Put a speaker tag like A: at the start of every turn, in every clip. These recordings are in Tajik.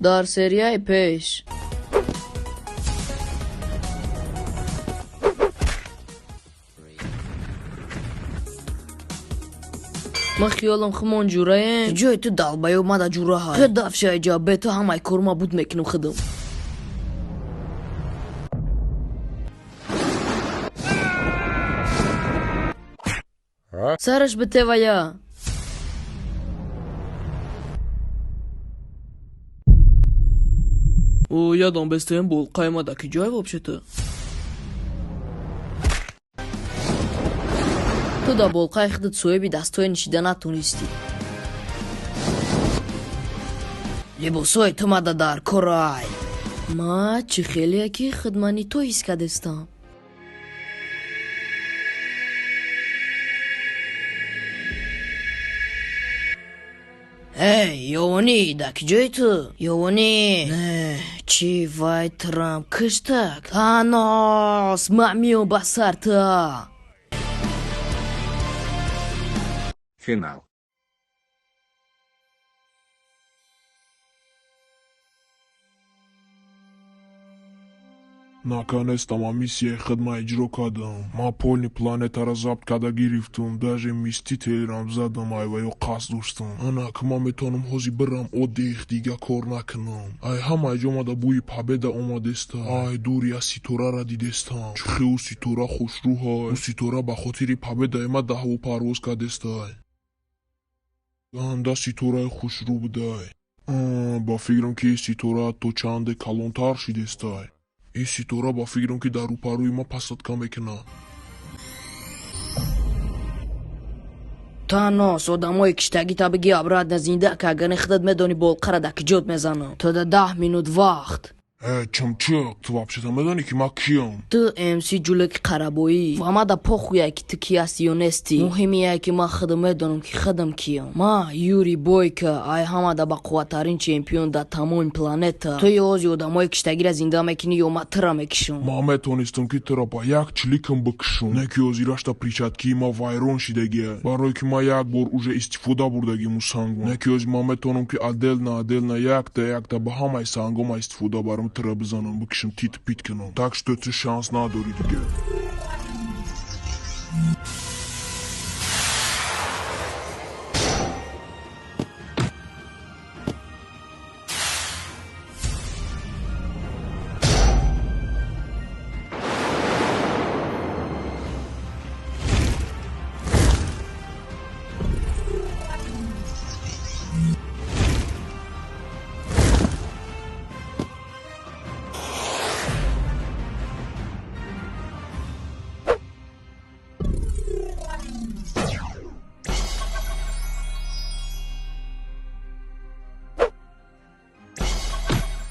A: Дар серияи пеш. Ман хиёлам хумон ҷураем. Ҷои ту далбаё мада ҷураҳай. Хе дафшай ҷа бе ту ҳамаи корма буд мекунам худам. Сараш битевая. О, ядам бестем болқай мада ки ҷой вообще-то. Ту дар болқаи худат соҳиби дастҳои нишида натонистӣ. Либосҳои ту мада дар корай. Ма чӣ хеле ки хидмани то ҳис кардестам. Эй, Ёвонӣ, дар ки ҷои ту? Ёвонӣ. Не, чӣ вай Трамп киштак? Танос, ман миём ба сар та.
B: Финал.
C: Наконец-то ман миссияи худма иҷро кардам. Ман полный планетаро забт карда гирифтум, даже мстителерам задам, айва ё қасд доштам. Анак ман метавонам ҳозир бирам отдых, дига кор накунам. Ай ҳамаи ҷо мада бӯи победа омадеста. Ай дур я ситорара дидестам. Чӣ хел ӯ ситора хушрӯҳай. Ӯ ситора ба хотири победаи ма даҳво парвоз кардестай. Ганда ситораи хушрӯ будай. Ба фикрам ки ин ситора то чанде калонтар шидестай. Ин ситора ба фикрам ки дар рӯпарӯи ма посадка мекунад.
A: Танос, одамои киштагита биги обратно зинда ка, агар не худат медонӣ болқара дар киҷот мезанам. То да 10 минут вақт.
C: Э, чамчиқ, ту вообще-то медонӣ ки ман киям?
A: Ту МС Ҷулеки Қарабоӣ. Ва мада похуяй ки ту ки ҳастӣ ё нестӣ. Муҳимие ки ман худам медонам ки худам киям. Ман Юри Бойка, ай ҳамада бақувваттарин чемпион дар тамоми планета. Ту ё ози одамои киштагиро зинда мекунӣ ё ман тура мекишам.
C: Ман метонистам ки тура ба як чиликам бикушам. Не ки ҳозирашта перчаткии ман вайрон шидагия. Барое ки ман як бор уже истифода бурдагиму сангон. Не ки ҳозир ман метавонам ки отдельно отдельно якта якта ба ҳамаи сангома истифода барам, тура бизанам, бикушам, тит пит кунам. Так что ту шанс надорӣ дига.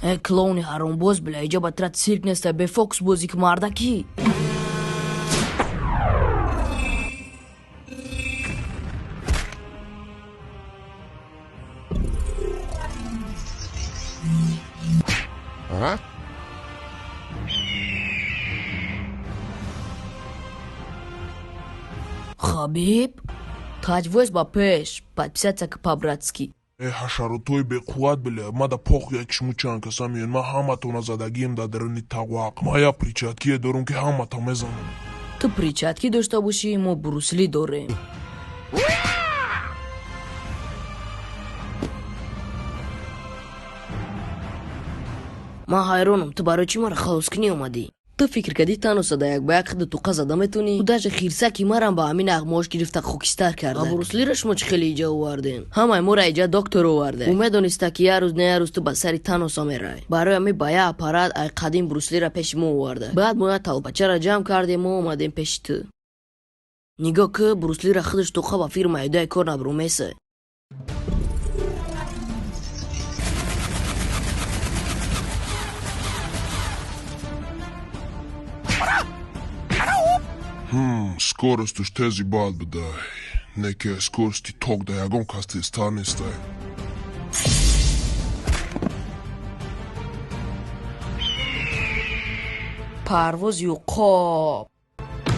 A: Э, клоуни ҳаромбоз, бля, иҷа ба тра цирк неста, бефокус бозӣ ки мардакӣ. Хабиб, таҷвоз ба пеш, подписаться ки по-братски.
C: Э, ҳашаротҳои беқувват, бля, мада похуя ки шумо чанд каса меён. Ман ҳаматона задагием дар даруни тавақ. Ман як перчаткие дорам ки ҳамата мезанам.
A: Ту перчатки дошта бошӣ, мо Брусли дорем. Ман ҳайронам, ту барои чӣ маро халос кунӣ омадӣ? Ту фикр кардӣ Таноса да як ба як худа туқа зада метавонӣ? Ту даже хирсаки марам ба ҳамин нағмаош гирифта хокистар карда. Ва Бруслиро шумо чӣ хеле иҷа овардем? Ҳамаи моро иҷа доктор оварде. Ӯ медониста ки як рӯз не як рӯз ту ба сари Таноса мерай. Барои ҳамин ба як аппарат ай қадим Бруслиро пеши мо оварда. Баъд мо як талбачаро ҷамъ кардем мо омадем пеши ту. Нигоҳ ки Бруслиро худаш туқа ба фирма идаи кор набрумеса.
C: Скоростуш тези бад будай. Не ки скорости ток да ягон кас тезтар нестай.
A: Парвози уқоб,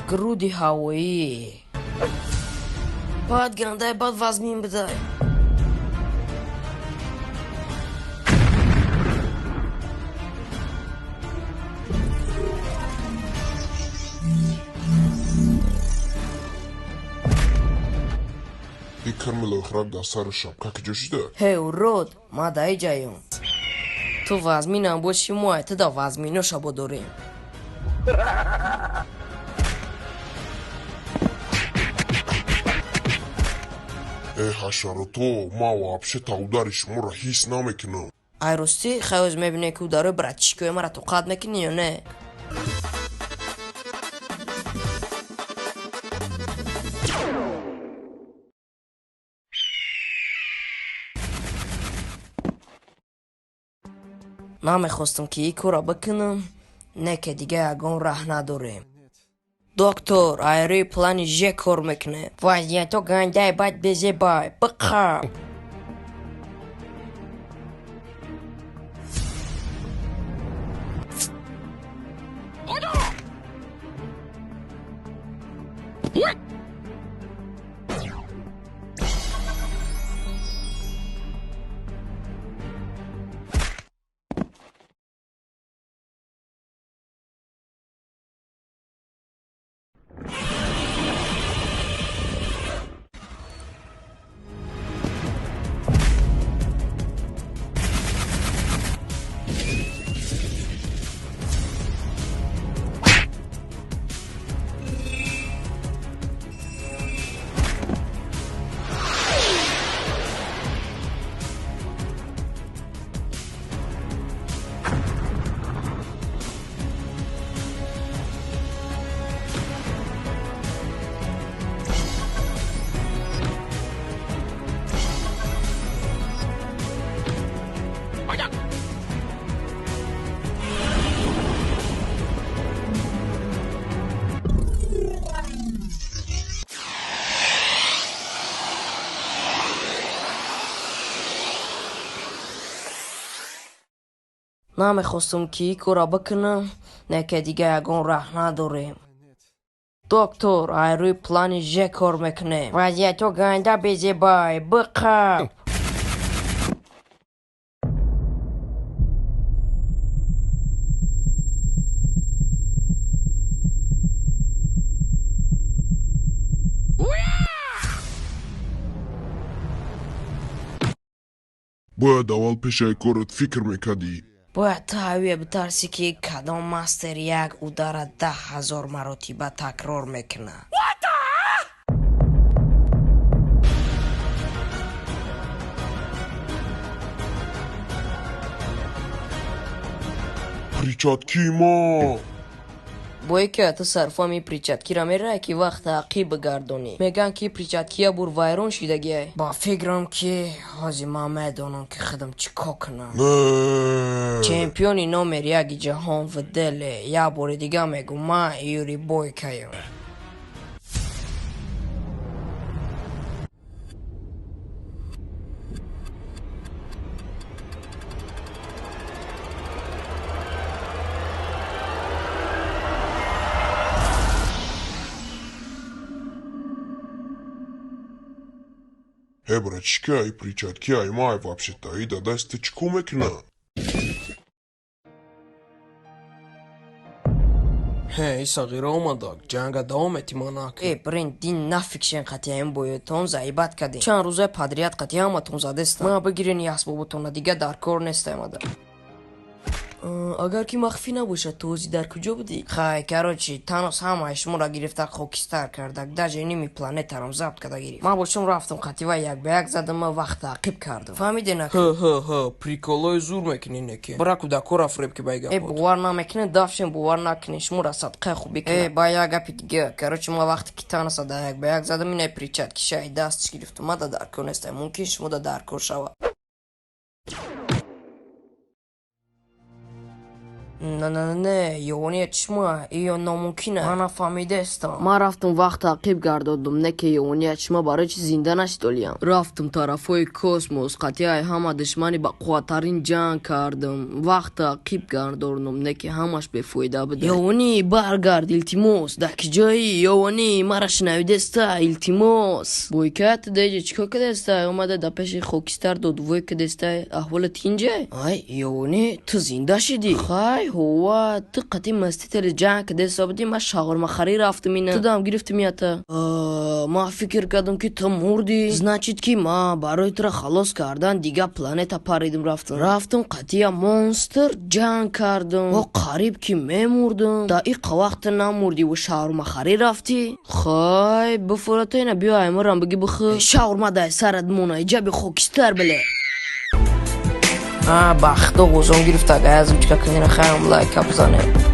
A: груди ҳавоӣ. Баъд гандаи бад вазмин будай.
C: И кирми лойхирак дар сари шапка ки ҷо шида?
A: Ҳе, урод, ма дар иҷаём. Ту вазминам боши, мо ай ту да вазминоша бодорем.
C: Э, ҳашарото, ман вообще-то удари шуморо ҳис намекунам.
A: Ай ростӣ, хай ҳоз мебинем, ки ударои братишкои маро тоқат мекунӣ ё не. Намехостам, ки ин корро бикунам, не ки дига ягон раҳ надорем. Доктор, ай рӯи плани ж кор мекунем. Вазъиятҳо гандаи бад безебай, биқаб. Намехостам, ки ин корро бикунам, не ки дига ягон раҳ надорем. Доктор, ай рӯи плани ж кор мекунем. Вазъиятҳо ганда безебай, биқаб.
C: Бояд аввал пешаи корат фикр мекардӣ.
A: Бояд ту ҳавие битарсӣ, ки кадом мастер як удара 10 000 маротиба такрор мекунад.
C: Перчаткии ма!
A: Бое ки ту сарфами перчаткиро меравӣ, ки вақт ақиб бигардонӣ. Мегӯянд, ки перчатки як бор вайрон шидагиай. Ба фикрам, ки ҳозир ман медонам, ки худам чӣ кор кунам.
C: Не.
A: Чемпиони номер яки ҷаҳон в деле. Як бори дига мегӯм, ман Юри Бойкаем.
C: Э, братишка, и перчатки ай май вообще-то, и да даст чӣ кор мекунад?
B: Ҳе, и сағира омадак, ҷанга давом метимонак.
A: Э, брин, дин нафикшен қатъи ин боётон заибат кардем. Чанд рӯзаи подряд қатъи ҳаматон задестам. Ма бигирен асбоботонро, дига дар кор нестаемада. Агар ки махфӣ набошад, ту ҳозир дар куҷо будӣ? Хай, короче, Танос ҳамаи шуморо гирифта хокистар кардак, даже ними планетарам забт карда гирифт. Ман бошум рафтам қатъи вай як ба як задам, ма вақт таъқиб кардам. Фаҳмиде на?
B: Ҳ ҳ ҳ, приколои зур мекунӣ неки. Бира кӯдакҳоро фиреб ки бай
A: Э,
B: гапот.
A: бовар намекунед, дафшен бовар накунед, шуморо садқаи хубӣ кунад. Э, ба як гапи дига, короче, ман вақте ки Таноса дар як ба як задам, инаи перчатки шаи дастш гирифтум. Ма да дар кор нестам, мумкин шумо да дар кор шавад. Не, не, не, ёвония чишма, иё номумкин аст. Ман нафаҳмидаистам. Ман рафтам вақт таъқиб гардондум, не ки ёвония чишма барои чи зинда нашидолиям. Рафтам тарафҳои космос, қатъи ҳама душмани бақувваттарин ҷанг кардам. Вақт таъқиб гардондум, не ки ҳамаш бефоида буда. Ёвонӣ, баргард, илтимос. Дар ки ҷоӣ? Ёвонӣ, мара шунавидеста, илтимос. Бойка, ту деҷа чӣ кор кардеста? Омада дар пеши хокистар додувой кардеста, аҳволат инҷа? Ай, ёвонӣ, ту зинда шидӣ? Хай, Ай ҳова, ту қати Мстители ҷанг кардеса будӣ, ман шаурмахарӣ рафтам, ина ту дам гирифтим ята. Ман фикр кардам, ки ту мурдӣ. Значит, ки ман барои тура халос кардан дига планета паридим, рафтам. Рафтам, қатия монстр ҷанг кардам. О, қариб ки мемурдам. Да иқа вақт ту намурдӣ ва шаурмахарӣ рафтӣ. Хай, бифурата, ина биё, аймарам биги бихӯр. Шаурма дай сарат мона, иҷаби хокистар биле. Бахто ғузон гирифта, агар озвучка кунира, хаям лайка бизанед.